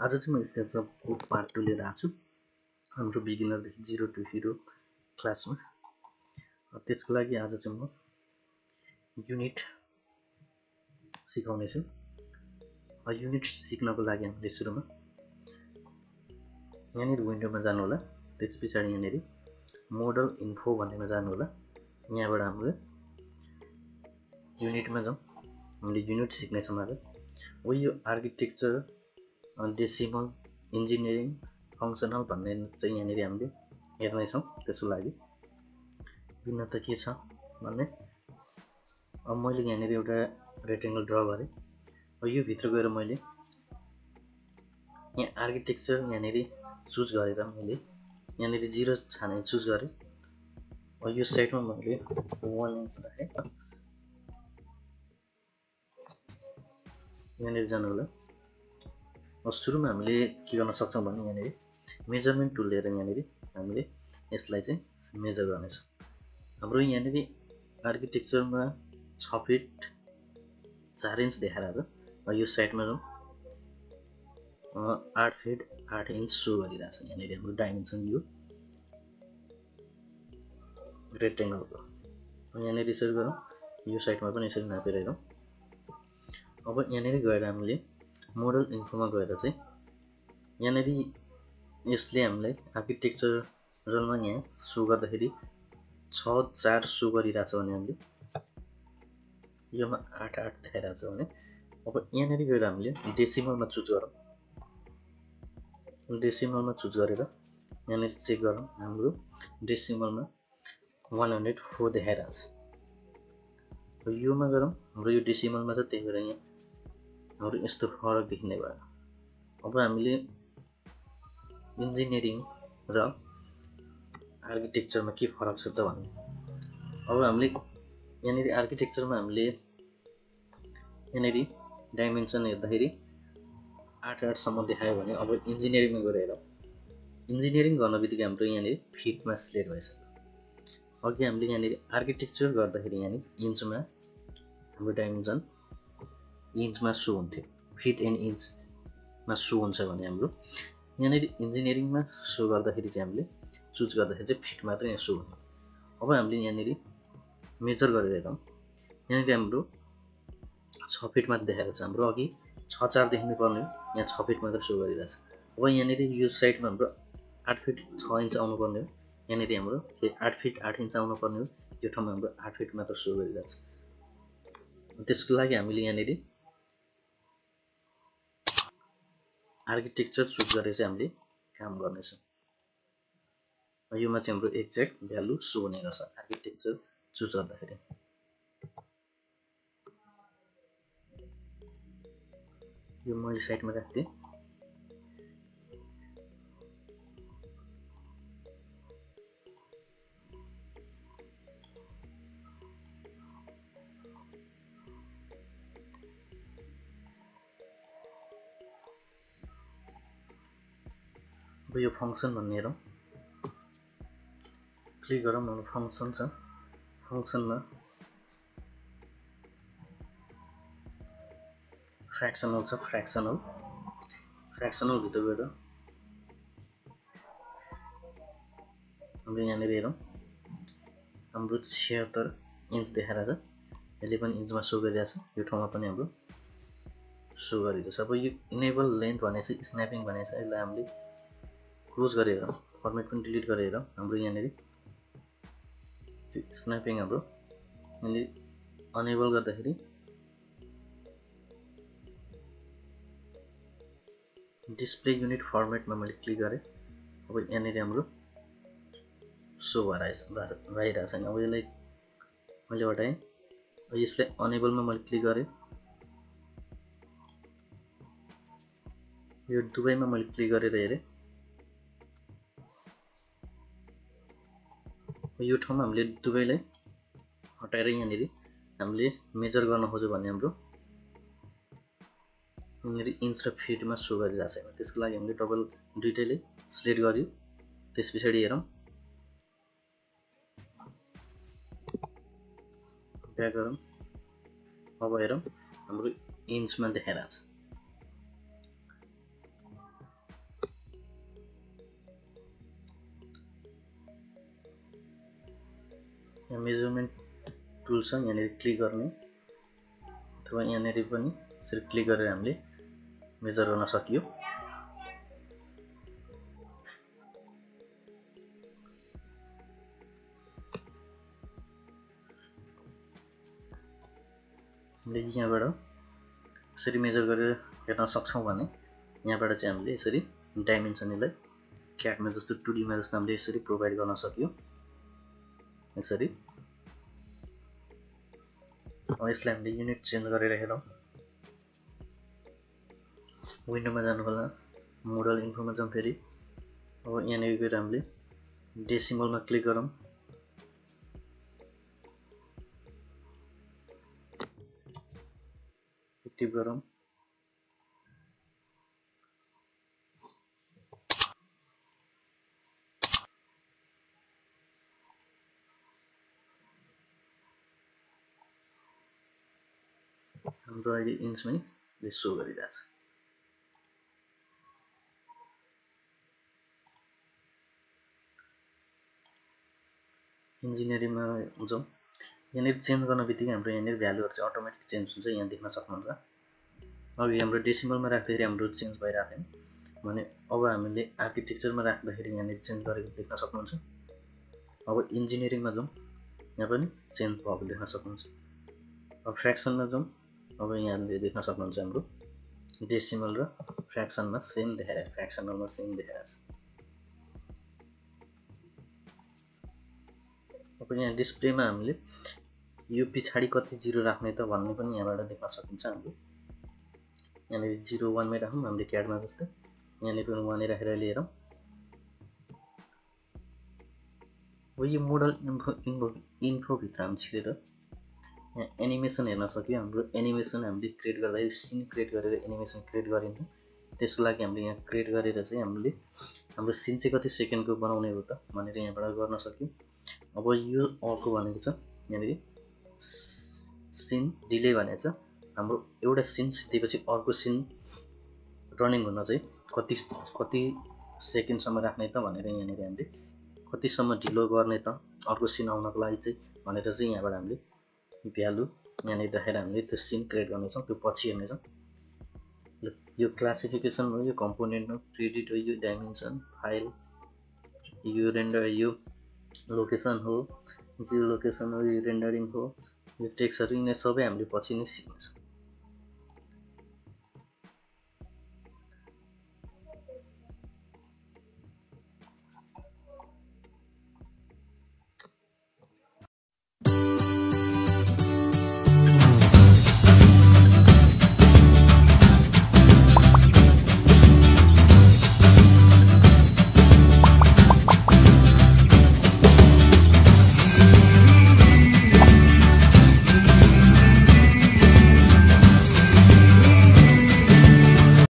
आज चाहिँ म स्केचअपको पार्ट 2 लिएर आएको छु हाम्रो बिगिनरदेखि 0 to हिरो क्लासमा। त्यसको लागि आज चाहिँ म युनिट सिकाउने छु। युनिट सिक्नको लागि हामीले सुरुमा यहाँनिर विन्डोमा जानु होला। त्यसपछि यहाँनिर मोडल इन्फो भन्नेमा जानु होला। यहाँबाट हामीले युनिटमा जाउँ। हामीले युनिट सिक्ने छौँ आज। यो आर्किटेक्चर, डेसिमल, इन्जिनियरिङ, फङ्सनल भन्ने चाहिँ यहाँनिर हामीले हेर्ने छौँ। त्यसको लागि भिन्नता के छ भन्ने अब मैले यहाँनिर एउटा रेक्टेङ्गल ड्रा गरेँ। यो भित्र गएर मैले यहाँ आर्किटेक्चर यहाँनिर चुज गरेर मैले यहाँनिर 0 छाने चुज गरेँ। यो साइडमा मैले 1 इन्च राखेँ। यहाँनिर जानु होला। सुरुमा हामीले के गर्न सक्छौँ भने यहाँनिर मेजरमेन्ट टुल लिएर यहाँनिर हामीले यसलाई चाहिँ मेजर गर्नेछौँ। हाम्रो यहाँनिर आर्किटेक्चरमा 6 फिट 4 इन्च देखाइरहेको छ। यो साइडमा जाउँ। 8 फिट 8 इन्च सो गरिरहेको छ। यहाँनिर हाम्रो डाइमेन्सन यो रेक्टेङ्गलको। यहाँनिर यसरी गरौँ। यो साइडमा पनि यसरी नापेर हेरौँ। अब यहाँनिर गएर हामीले मोडल इन्फोमा गएर चाहिँ यहाँनिर यसले हामीलाई आर्किटेक्चरलमा यहाँ सो गर्दाखेरि 6 4 सो गरिरहेछ भने हामीले योमा 8 8 देखाइरहेछ भने अब यहाँनिर गएर हामीले डेसिमलमा चुज गरौँ। डेसिमलमा चुज गरेर यहाँनिर चेक गरौँ। हाम्रो डेसिमलमा 104 देखाइरहेछ। योमा गरौँ। हाम्रो यो डेसिमलमा छ, त्यही भएर यहाँ हाम्रो यस्तो फरक देखिने भयो। अब हामीले इन्जिनियरिङ र आर्किटेक्चरमा के फरक छ त भन्ने। अब हामीले यहाँनिर आर्किटेक्चरमा हामीले यहाँनिर डाइमेन्सन हेर्दाखेरि 8 8 सम्म देखायो भने अब इन्जिनियरिङमा गएर हेरौँ। इन्जिनियरिङ गर्न बित्तिकै हाम्रो यहाँनिर फिटमा सिलेक्ट भइसक्यो। अघि हामीले यहाँनिर आर्किटेक्चर गर्दाखेरि यहाँनिर इन्चमा हाम्रो डाइमेन्सन इन्चमा सो हुन्थ्यो। फिट एन्ड इन्चमा सो हुन्छ भने हाम्रो यहाँनिर इन्जिनियरिङमा सो गर्दाखेरि चाहिँ हामीले चुज गर्दाखेरि चाहिँ फिट मात्रै यहाँ सो हुने। अब हामीले यहाँनिर मेजर गरेर हेरौँ। यहाँनिर हाम्रो 6 फिट मात्र देखाएको छ। हाम्रो अघि 6 4 देखिनु पर्ने हो, यहाँ 6 फिट मात्र सो गरिरहेछ। अब यहाँनिर यो साइडमा हाम्रो 8 फिट 6 इन्च आउनुपर्ने हो। यहाँनिर हाम्रो 8 फिट 8 इन्च आउनुपर्ने हो। यो ठाउँमा हाम्रो 8 फिट मात्र सो गरिरहेछ। त्यसको लागि हामीले यहाँनिर आर्किटेक्चर चुज गरेर चाहिँ हामीले काम गर्नेछौँ। योमा चाहिँ हाम्रो एक्ज्याक्ट भ्यालु सो हुने गर्छ आर्किटेक्चर चुज गर्दाखेरि। यो मैले साइडमा राख्थेँ। अब यो फङ्सन भन्ने हेरौँ। क्लिक गरौँ। हाम्रो फङ्सन छ। फङ्सनमा फ्र्याक्सनल छ। फ्र्याक्सनल भित्र गएर हाम्रो यहाँनिर हेरौँ। हाम्रो 76 इन्च देखाइरहेछ। यसले पनि इन्चमा सो गरिरहेछ। यो ठाउँमा पनि हाम्रो सो गरिरहेछ। अब यो इनेबल लेन्थ भनेको चाहिँ स्न्यापिङ भनेको छ। यसलाई हामीले क्लोज गरेर फर्मेट पनि डिलिट गरेर हाम्रो यहाँनिर त्यो स्न्यापिङ हाम्रो यहाँनिर अनेबल गर्दाखेरि डिस्प्ले युनिट फर्मेटमा मैले क्लिक गरेँ। अब यहाँनिर हाम्रो सो भइरहेको छैन। अब यसलाई मैले हटाएँ। यसलाई अनेबलमा मैले क्लिक गरेँ। यो दुवैमा मैले क्लिक गरेर हेरेँ। यो ठाउँमा हामीले दुवैलाई हटाएर यहाँनिर हामीले मेजर गर्न खोज्यो भने हाम्रो यहाँनिर इन्च र फिटमा सो गरिरहेको छैन। त्यसको लागि हामीले डबल दुइटैले सिलेक्ट गर्यो। त्यस पछाडि हेरौँ। ब्याक गरौँ। अब हेरौँ हाम्रो इन्चमा देखाइरहेछ। यहाँ मेजरमेन्ट टुल छ, यहाँनिर क्लिक गर्ने अथवा यहाँनिर पनि यसरी क्लिक गरेर हामीले मेजर गर्न सकियो। हामीले यहाँबाट यसरी मेजर गरेर हेर्न सक्छौँ भने यहाँबाट चाहिँ हामीले यसरी डाइमेन्सन यसलाई क्याटमा जस्तो 2D मा जस्तो हामीले यसरी प्रोभाइड गर्न सक्यो। यसरी अब यसलाई हामीले युनिट चेन्ज गरेर हेरौँ। विन्डोमा जानु होला, मोडल इन्फोमा जाउँ फेरि। अब यहाँनिर गएर हामीले डेसिमलमा क्लिक गरौँ। एक्टिभ गरौँ। हाम्रो अहिले इन्चमै सो गरिरहेछ। इन्जिनियरिङमा जाउँ। यहाँनिर चेन्ज गर्न बित्तिकै हाम्रो यहाँनिर भ्यालुहरू चाहिँ अटोमेटिक चेन्ज हुन्छ, यहाँ देख्न सक्नुहुन्छ। अघि हाम्रो डेसिमलमा राख्दाखेरि हाम्रो चेन्ज भइरहेको थिएन भने अब हामीले आर्किटेक्चरमा राख्दाखेरि यहाँनिर चेन्ज गरेको देख्न सक्नुहुन्छ। अब इन्जिनियरिङमा जाउँ, यहाँ पनि चेन्ज भएको देख्न सक्नुहुन्छ। अब फ्र्याक्सनमा जाउँ। अब यहाँले देख्न सक्नुहुन्छ हाम्रो डेसिमल र फ्र्याक्सनमा सेम देखाइरहेको, फ्र्याक्सनलमा सेम देखाइरहेको छ। अब यहाँ डिस्प्लेमा हामीले यो पछाडि कति जिरो राख्ने त भन्ने पनि यहाँबाट देख्न सकिन्छ। हाम्रो यहाँनिर 0 1 मै राखौँ हामीले क्याडमा जस्तै, यहाँनिर पनि 1 राखेर लिएर अब यो मोडल इन्फोभित्र हामी छिरेर यहाँ एनिमेसन हेर्न सक्यो। हाम्रो एनिमेसन हामीले क्रिएट गर्दाखेरि सिन क्रिएट गरेर एनिमेसन क्रिएट गरिन्छ। त्यसको लागि हामीले यहाँ क्रिएट गरेर चाहिँ हामीले हाम्रो सिन चाहिँ कति सेकेन्डको बनाउने हो त भनेर यहाँबाट गर्न सक्यो। अब यो अर्को भनेको छ यहाँनिर सिन डिले भनेको छ। हाम्रो एउटा सिन सिद्धेपछि अर्को सिन रनिङ हुन चाहिँ कति सेकेन्डसम्म राख्ने त भनेर यहाँनिर हामीले कतिसम्म ढिलो गर्ने त अर्को सिन आउनको लागि चाहिँ भनेर चाहिँ यहाँबाट हामीले भ्यालु यहाँनिर राखेर हामीले त्यो सिन क्रिएट गर्नेछौँ। त्यो पछि हेर्नेछौँ। यो क्लासिफिकेसन हो, यो कम्पोनेन्ट हो, क्रेडिट हो, यो डाइमेन्सन फाइल, यो रेन्डर, यो लोकेसन हो, यो लोकेसन हो, यो रेन्डरिङ हो, यो टेक्स्टहरू, यिनीहरू सबै हामीले पछि नै सिक्नेछौँ।